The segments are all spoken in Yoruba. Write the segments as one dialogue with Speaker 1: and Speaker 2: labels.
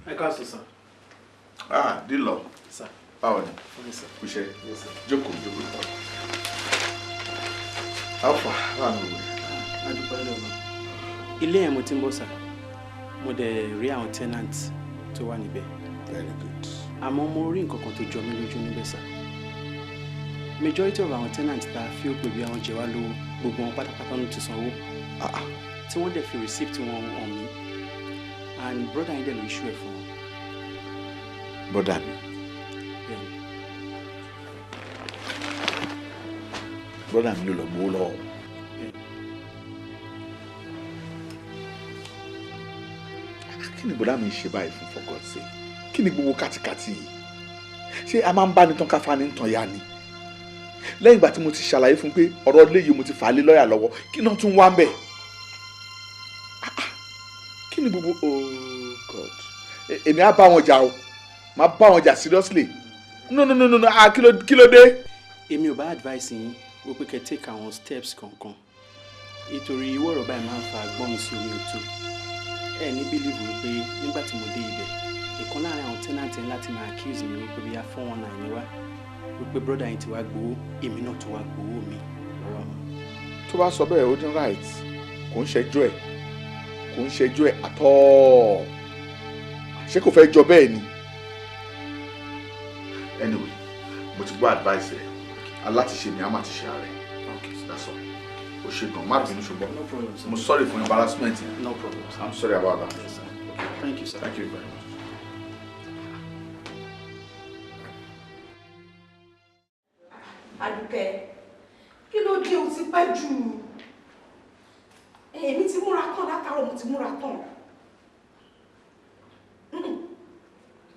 Speaker 1: Ẹ káàsán, sir.
Speaker 2: Ah, Dìlọ.
Speaker 1: Sir.
Speaker 2: Báwo ni?
Speaker 1: Okay, sir.
Speaker 2: Kúṣẹ́.
Speaker 1: Yes, sir.
Speaker 2: Jókòó, jókòó. Alpha, báwo ni òwe?
Speaker 1: A dúpẹ́ lọ́wọ́ Ọlọ́run. Ilé yẹn mo ti ń bọ̀, sir. Mo dẹ̀ rí àwọn tenant tó wà níbẹ̀.
Speaker 2: Very good.
Speaker 1: Àmọ́ mo rí nǹkan kan tó jọ mí lójú níbẹ̀, sir. Majority of àwọn tenant tá a fi ó pè bí àwọn jẹ wá lówó, gbogbo wọn pátápátá ló ti sanwó.
Speaker 2: Ah ah.
Speaker 1: Tí wọ́n dẹ̀ fi receipt wọn hàn mí. And brother yẹn dẹ̀ ló issue ẹ̀ fún wọn.
Speaker 2: Brother mi.
Speaker 1: Bẹ́ẹ̀ni.
Speaker 2: Brother mi ló lọ gbowó lọ́wọ́.
Speaker 1: Bẹ́ẹ̀ni.
Speaker 2: Kí ni bọ́dá mi ń ṣe báyìí fún, for God's sake? Kí ni gbogbo kátikàti yìí? Ṣé a máa ń bá ní tán káfá ní tàn ya ni? Lẹ́yìn ìgbà tí mo ti ṣàlàyé fún un pé ọ̀rọ̀ ilé yìí, mo ti fà á lé lọ́ọ̀yà lọ́wọ́, kí náà tún wá ń bẹ̀? Ah, ah. Kí ni gbogbo, oh God. Èmi á bá wọn jà o, máa bá wọn jà, seriously. No, no, no, no, no. Ah, kí ló dé?
Speaker 1: Èmi ò bá advice yín wípé kẹ́ take àwọn steps kankan, nítorí irú ọ̀rọ̀ báyìí máa ń fa gbọ́n mi sí omi òtó. Ẹ ní believe wípé nígbà tí mo dé ibẹ̀, ìkan láàrin àwọn tenant yẹn láti máa accuse mi wípé bíi 419 ni wá, wípé brother yín ti wá gbowó, èmi náà tó wá gbowó mi lọ́wọ́ àwọn.
Speaker 2: Tó bá sọ bẹ́ẹ̀, ó dín right. Kò ń ṣẹjọ́ ẹ̀, kò ń ṣẹjọ́ ẹ̀ àtọ́. Ṣé kò fẹ́ jọ bẹ́ẹ̀ ni? Anyway, mo ti gbọ́ advice ẹ̀. Alátiṣe mi á má ti ṣe ààrẹ. That's all. O ṣe gan, má bínú ṣùgbọ́n.
Speaker 1: No problem, sir.
Speaker 2: Mo sorry for embarrassment.
Speaker 1: No problem, sir.
Speaker 2: I'm sorry about that.
Speaker 1: Yes, sir. Okay. Thank you, sir.
Speaker 2: Thank you very much.
Speaker 3: Àdùkẹ́, kí ló dé? O ti pẹ́ jù. Èmi ti múra tán látàárọ̀, mo ti múra tán.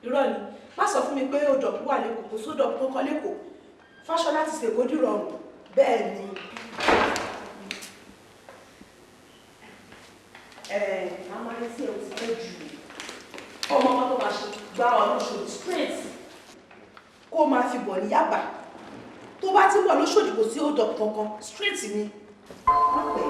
Speaker 3: Irọ́ ni, má sọ fún mi pé hold up wà lẹ́kọ̀ọ́. Kò sódò kankan lẹ́kọ̀ọ́. Fáṣọlá ti ṣèkó dìrọ̀rùn bẹ́ẹ̀ ni. Ẹ máa retí ẹ, o ti pẹ́ jù. Ọmọ ọmọ tó máa ṣe, gba ọ̀nà Òṣòdì straight, kó o máa fi bọ̀ ní Yábà. Tó bá ti ń bọ̀ lóṣòdì, kò sí hold up kankan, straight ni. Má pẹ́.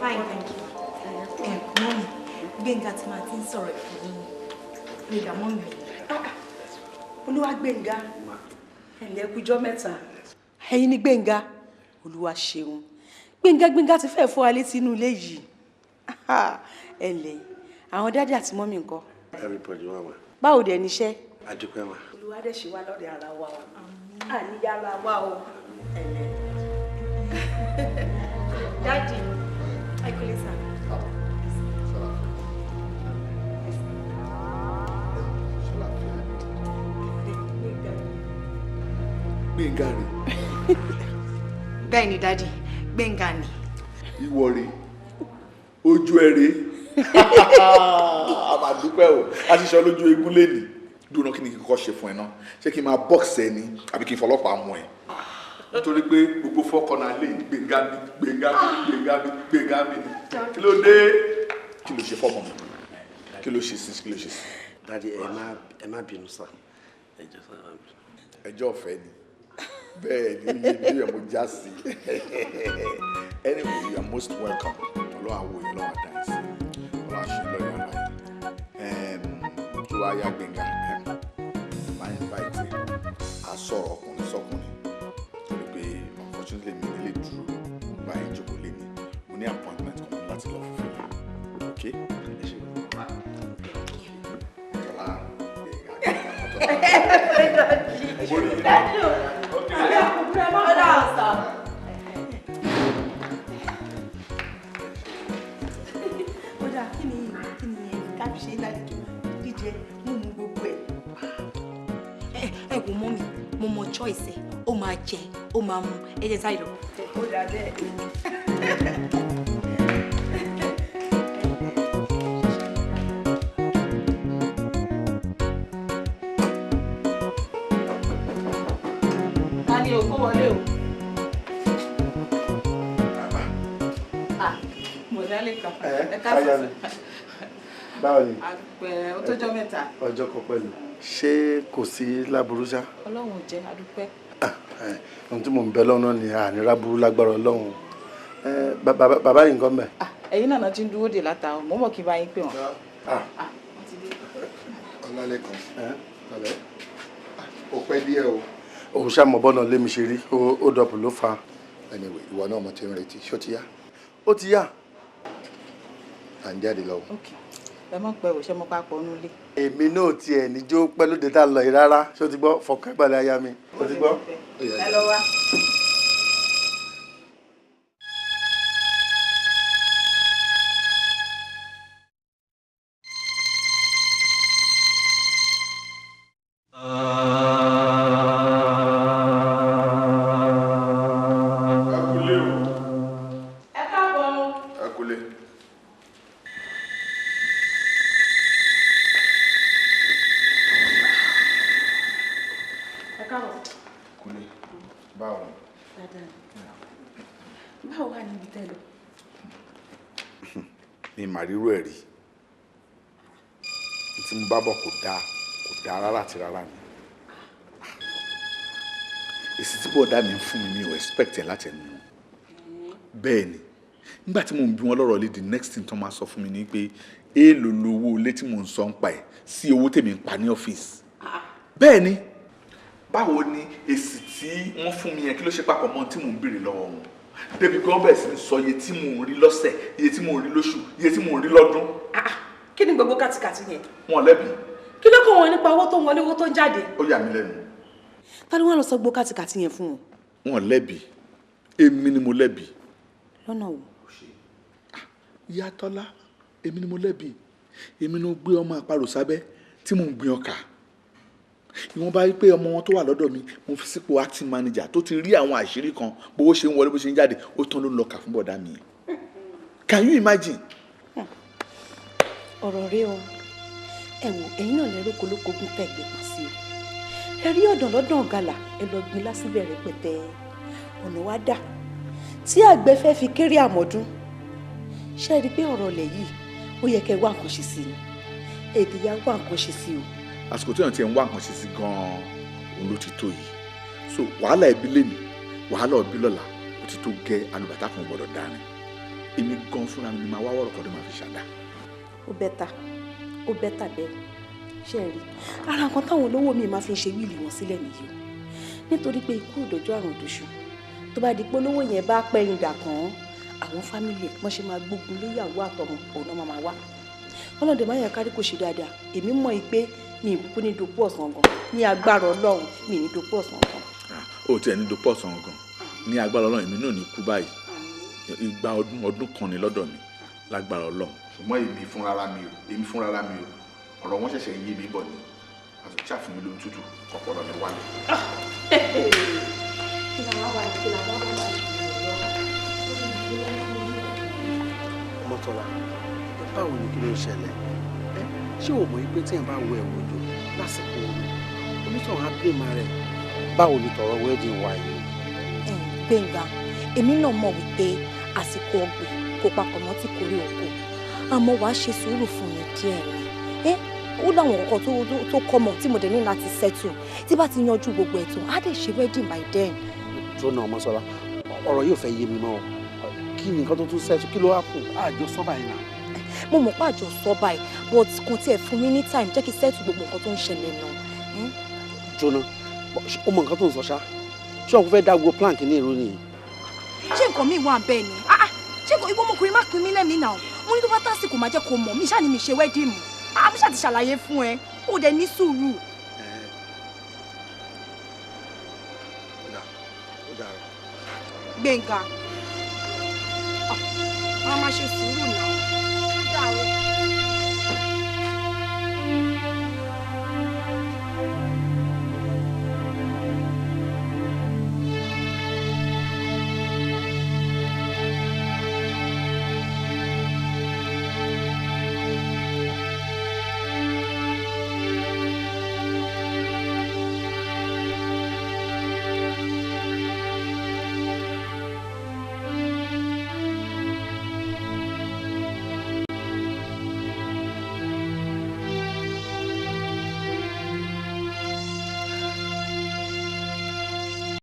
Speaker 4: Fine, thank you. Ẹ mummy, Gbénga tí màá ti ń sọ̀rọ̀ ìfún yín. Mi ìdá mummy.
Speaker 3: Olúwa Gbénga, ẹ̀lẹ́ kújọ́ mẹ́ta. Ẹ̀yin ni Gbénga? Olúwa ṣeun. Gbénga, Gbénga ti fẹ́ fọ́ wa létí inú ilé yìí. Ẹ̀lẹ́, àwọn daddy àti mummy ńkọ́?
Speaker 5: Everybody wà wá.
Speaker 3: Báwo dẹ̀ níṣẹ́?
Speaker 5: Adúpẹ́ wa.
Speaker 3: Olúwa dẹ̀ ṣe wá lọ́rẹ̀ ara wa o, àníyára wa o. Ẹ̀lẹ́.
Speaker 4: Daddy, ẹ kúlẹ̀ sà.
Speaker 2: Gbénga rè?
Speaker 4: Bẹ́ẹ̀ ni daddy, Gbénga ni.
Speaker 2: Ìwọ rè, ojú ẹ rè. A máa dúpẹ́ o, a ti sọ lójú eégún lẹ́nìí. Dúró, kí ni kí n kọ́ ṣe fún ẹ náà? Ṣé kí n máa box ẹ ni àbí kí n fọlọ́pàá mú ẹ? Nítorí pé gbogbo fọ́kànnà lè Gbénga mi, Gbénga mi, Gbénga mi, Gbénga mi ni. Kí ló dé? Kí ló ṣe fọ́mọ mi? Kí ló ṣe sí? Kí ló ṣe sí?
Speaker 5: Daddy, ẹ má bínú sá. Ẹ jọ̀ọ́ sá, ẹ má bínú.
Speaker 2: Ẹjọ́ ọ̀fẹ́ ni. Bẹ́ẹ̀ ni, ó yé mi ẹ̀, mo já sí. Anyway, you are most welcome. Ọlọ́run àwọ̀ yìí, lọ́wọ́ àdá yìí sí, Ọlọ́run àṣẹ lọ́yọ̀ ara yìí tó wá yá. Gbénga, máa invite ẹ, a sọ̀rọ̀ ọkùnrin sọkùnrin, torí pé unfortunately mi ò ní lè dúró bá yín jókòó lé mi. Mo ní appointment kan láti lọ fún mi. Ok,
Speaker 5: Ẹ ṣé.
Speaker 2: Tọ́lá, Gbénga, Gbénga.
Speaker 3: Ọ̀dà ọ̀sà. Ó dáa, kí ni ká fi ṣe lálejò? Jíjẹ mímu, gbogbo ẹ̀.
Speaker 4: Ẹ wò mummy, mo mọ choice ẹ, ó máa jẹ, ó máa mu, ẹ jẹ́ sáré lọ.
Speaker 3: Ó dáa bẹ́ẹ̀.
Speaker 6: Ta ni o? Kó wọlé o. Ah, bọ̀dá Lékan.
Speaker 7: Ẹ
Speaker 6: Ẹ káàsán.
Speaker 7: káyà mi, báwo ni?
Speaker 6: Àpẹ, ó tójọ́ mẹ́ta.
Speaker 7: Ọjọ́ kan pẹ̀lú.
Speaker 5: Ṣé kò sí láburú ṣá?
Speaker 6: Ọlọ́run ò jẹ́, adúpẹ́.
Speaker 5: Ohun tí mò ń bẹ lọ́nà ni àní ráburú lágbára Ọlọ́run. Bàbá yìí nǹkan bẹ̀.
Speaker 6: Ẹ̀yin náà ti ń dúró dè látàárọ̀, mo mọ̀ kí n bá yín pè wọ́n.
Speaker 7: Ọlálẹ́kan, pẹ̀lẹ́, ó pẹ́ díẹ̀ o.
Speaker 5: Òun ṣàmọ̀ bọ́nà lémi ṣe rí, ó dọ̀pù ló fa.
Speaker 7: Anyway, ìwọ náà mo ti ń retí, ṣó ti yá?
Speaker 5: Ó ti yá.
Speaker 7: À ń jáde lọ.
Speaker 6: Ẹ mọ̀ pé òṣè mo papọ̀ nulẹ̀.
Speaker 5: Èmi náà tiẹ̀ níjó pẹ́ lóde tá a lọ yìí rárá, ṣó ti gbọ́? Fọkàn ìbàlẹ̀ aya mi, ó ti gbọ́.
Speaker 6: Ẹ lọ wá.
Speaker 2: Ẹ kúlé o.
Speaker 6: Ẹ káàbọ̀.
Speaker 2: Ẹ kúlé.
Speaker 3: Ẹ káàbọ̀.
Speaker 2: Kúlé, báwo ni?
Speaker 3: Dáadáa. Báwo wà níbi tẹ́ lọ?
Speaker 2: Mi mà rírú ẹ̀ rí. Tí mo bá bọ̀ kò dáa, kò dáa rárá àti rárá ni. Èsì tí bọ̀dá mi ń fún mi, mi ò expect ẹ̀ láti ẹnu wọn. Bẹ́ẹ̀ ni, nígbà tí mò ń bí wọn lọ́rọ̀ lé, the next thing tó máa sọ fún mi ni pé èèlò lowó ilé tí mò ń sọ ń pa ẹ̀ sí owó tèmi ń pa ní ọ́fíìsì. Bẹ́ẹ̀ ni, báwo ni èsì tí wọ́n fún mi yẹn, kí ló ṣe papọ̀ mọ́ tí mò ń béèrè lọ́wọ́ wọn? Débi pé wọ́n bẹ̀rẹ̀ sí ní sọ iye tí mò ń rí lọ́sẹ̀, iye tí mò ń rí lóṣù, iye tí mò ń rí lọ́dún.
Speaker 3: Kí ni gbogbo kàtìkàtì yẹn?
Speaker 2: Wọn lẹ́bi.
Speaker 3: Kí ló kàn wọ́n nípa owó tó ń wọlé, owó tó ń jáde?
Speaker 2: Ó yà mí lẹ́nu.
Speaker 3: Ta ni wọ́n lọ sọ gbogbo kàtìkàtì yẹn fún wọn?
Speaker 2: Wọn lẹ́bi, èmi ni mo lẹ́bi.
Speaker 3: Lọ́nà wo?
Speaker 2: Ìyá Tọ́lá, èmi ni mo lẹ́bi. Èmi ni mo gbé ọmọ àparò sábẹ́ tí mò ń gbin ọkà. Ìwọ̀n bá rí pé ọmọ wọn tó wà lọ́dọ̀ mi, mo fi sípò acting manager, tó ti rí àwọn àṣírí kan, bówó ṣe ń wọlé, bó ṣe ń jáde, ó tán ló ń lọ kà fún bọ̀dá mi yẹn. Can you imagine?
Speaker 3: Ọ̀rọ̀ rẹ o. Ẹ wò, ẹ̀yin náà lẹ́rọ kolókogún tẹ̀ gbé pa sí o. Ẹ rí ọ̀dàn lọ́dàn gàlà, ẹ lọ gbin lásìbẹ̀ rẹpẹtẹ. Ọ̀nà wa dà tí àgbẹ̀ fẹ́ fi kéré àmọ́dún. Ṣé ẹ rí i pé ọ̀rọ̀ ọ̀lẹ̀ yìí, ó yẹ kẹ́ ẹ wá nǹkan ṣe sí i? Èdè ya, wá nǹkan ṣe sí o.
Speaker 2: Àsìkò tí èèyàn ti ń wá nǹkan ṣe sí gan-an òun ló ti tó yìí. So wàhálà ẹbí lèmi, wàhálà ẹbí lọ́la, ó ti tó gẹ́. Alùbàtà kan gbọ́dọ̀ dání. Èmi gan fúnra mi ni màá wá wọ̀rọ̀ kan tó máa fi ṣàdá.
Speaker 3: Ó better, ó better bẹ́ẹ̀. Ṣé ẹ rí ara nǹkan táwọn olówó mi máa fi ń ṣe will wọn sílẹ̀ nìyí o, nítorí pé ikú òdòjọ́, àrùn òdòṣù. Tó bá di pé olówó yẹn bá pẹ́yìn dà kàn án, àwọn family ẹ̀ wọ́n ṣe máa gbógun léyàwó àtọmọ òun náà máa wá. Ọlọ́dẹ máa yẹ kárí kò ṣe dáadáa. Èmi mọ̀ ẹ́ pé mi ì kúkú ní dopó ọ̀sán gan. Ní agbára Ọlọ́run, mi ní dopó ọ̀sán gan.
Speaker 2: Ó tiẹ̀ ní dopó ọ̀sán gan. Ní agbára Ọlọ́run, èmi náà ní kú báyìí. Igba ọdún ọdún kan ní lọ́dọ̀ mi lágbára Ọlọ́run. Ṣùgbọ́n èmi fúnra mi o, èmi fúnra mi o, ọ̀rọ̀ wọn ṣẹ̀ṣẹ̀ ń yé mi bọ̀ ni. Àti ṣàfihàn lómi tútù, ọpọlọ mi wálẹ̀.
Speaker 3: Kí la wá wá, kí la wá wá wá?
Speaker 5: Ọmọtọ́lá, báwo ni? Kí ló ń ṣẹlẹ̀? Ẹ ṣé o mọ̀ pé tí ẹ̀ bá wọ ẹ̀wọ̀n òjò lásìkò ooru, onítọ̀hún á blame rẹ̀? Báwo ni tọ̀rọ̀ wedding wa yìí?
Speaker 4: Gbẹ̀ngà, èmi náà mọ̀ wípé àsìkò ọ̀gbìn kò papọ̀ mọ́ tí kórè oko, àmọ́ wàá ṣe sùúrù fún mi díẹ̀ ni. Ẹ ó láwọn nǹkan tó kọ́ mọ̀ tí mo dẹ̀ ní láti settle. Tí bá ti yanjú gbogbo ẹ̀ tán, á dẹ̀ ṣe wedding by then.
Speaker 5: Tó náà, Ọmọsọlá, ọ̀rọ̀ yóò fẹ́ yé mi mọ́ o. Kí ni nǹkan tó tún settle? Kí ló wá kù? Àjọ sọ́bà yìí náà.
Speaker 4: Mo mọ̀ pé àjọ sọ báyìí, but kò tiẹ̀ fún mi ní time, jẹ́ kí settle gbogbo nǹkan tó ń ṣẹlẹ̀ náà.
Speaker 5: Jóná, ó mọ nǹkan tó ń sọ ṣá? Ṣé òun fẹ́ dá gbogbo plan kìíní ìrú nìyí?
Speaker 4: Ṣé nǹkan mi wà bẹ́ẹ̀ ni? Ah ah, ṣé ìwọ ọmọkùnrin, má pín mí lẹ́mìí náà. Mo ní tó bá tásìkò, máa jẹ́ kó mọ̀. Mi ṣáà ní mi ṣe wedding mọ́. Ah, mo ṣáà ti ṣàlàyé fún ẹ, ó dẹ̀ ní sùúrù. Gbẹ̀ngà, máa ṣe sùúrù náà. Ó dàrú.